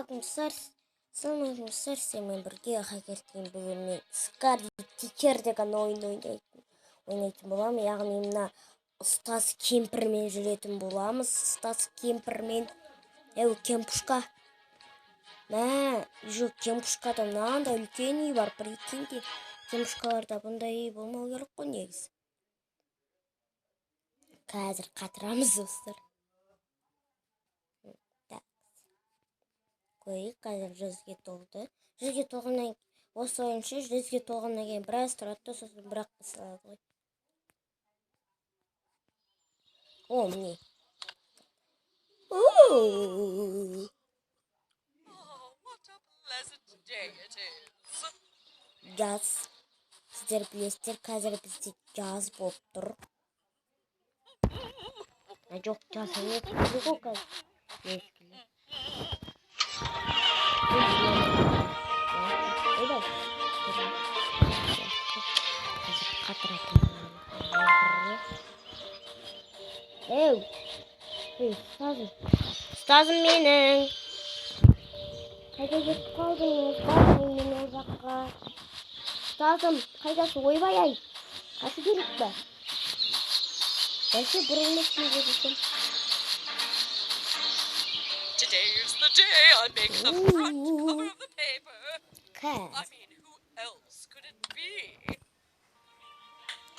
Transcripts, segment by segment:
Ассалаумағалейкум, достар, сіздермен бірге Хакер Тим. Бүгін мен Scary Teacher деген ойын ойнайтын боламын. Яғни мына ұстаз кемпірмен жүретін боламыз. Ұстаз кемпірмен. Еу, кемпушка. Мә, жоқ, кемпушкада мынандай үлкен үй бар. Прикиньте, кемпушкаларда бұндай үй болмау керек қой негізі. Қазір қатырамыз, достар. Так. Көрейік, қазір 100-ге толды. 100-ге толғаннан осы ойыншы 100-ге толғаннан кейін біраз тұрады да, сосын бірақ қысылады ғой. О, міне. Oh, what a pleasant day it is. Жаз. Сіздер білесіздер, қазір бізде жаз болып тұр. А, жоқ, жаз емес, күз ғой қазір. Мезгілі. Ойбай. Қазір қатыратын. Еу. Ей, ұстазым. Ұстазым менің. Қайда кетіп қалдыңыз? Бармаймын мен ол жаққа. Ұстазым, қайдасың? Ойбай ай. Қашу керек пе? Бәлки бұрылмасын дедім. Today's the day I make the front cover of the paper. Қазір. I mean, who else could it be?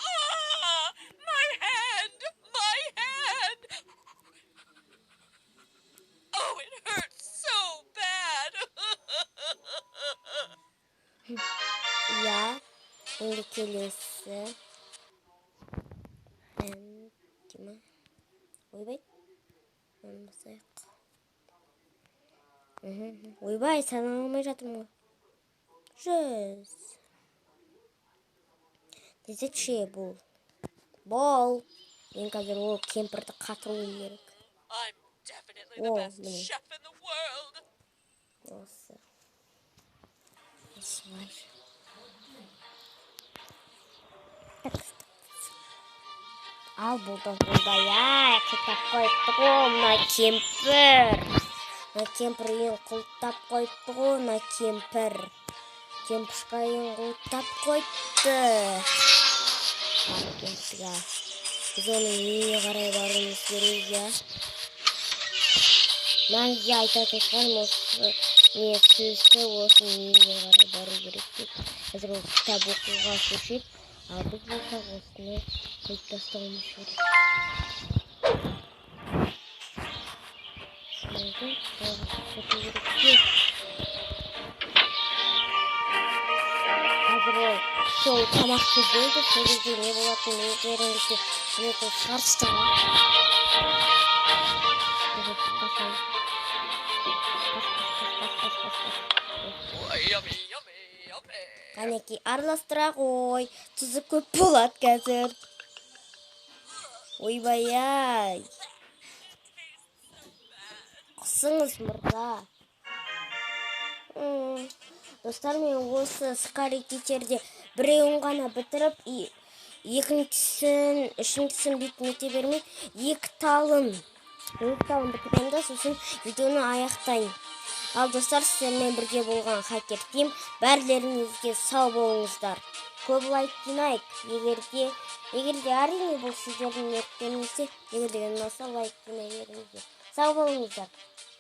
Ah! My hand! My hand! Oh, it hurts so bad. Иә, енді келесі. Кім? Ойбай. Мынаны басайық. Ойбай, санай алмай жатырмын ғой. 100. Десекші бұл. Бол. Мен қазір ол кемпірді қатыруым керек. I'm definitely the О, best міне. Chef in the world. Осы. Осылай. Так, так. Ал болды. Ойбай, ай, құлыптап қойыпты ғой мына кемпір. Мына кемпір үйін құлыптап қойыпты ғой мына кемпір. Кемпішка үйін құлыптап қойыпты. Ал, кемпірге. Біз оның үйіне қарай баруымыз керек, иә. Мәңгіге айтатын шығармын осы не сөзді, осының үйіне қарай бару керек деп. Қазір ол кітап оқуға көшеді, ал біз болсақ осыны қойып тастауымыз керек. Болды, кету керек те. Қазір ол сол тамақты жейді, сол кезде не болатынын өздеріңіз де білетін шығарсыздар. Қашан? Қаш, қаш, қаш, қаш, қаш, қаш, қаш. Oh, yummy, yummy, yummy. Қанекей, араластыра ғой. Тұзы көп болады қазір. Ойбай ай. Құсыңыз, мырза. Достар, мен осы Scary Teacher'де біреуін ғана бітіріп, екіншісін, үшіншісін бүйтіп нете бермей, екі талын бітіремін да, сосын видеоны аяқтайын. Ал достар, сіздермен бірге болған Хакер Тим, бәрілеріңізге сау болыңыздар. Көп лайк жинайық. Егер де әрине бұл сіздердің ниеттеріңізде, егер де ұнаса лайк жинай беріңіздер. Сау болыңыздар.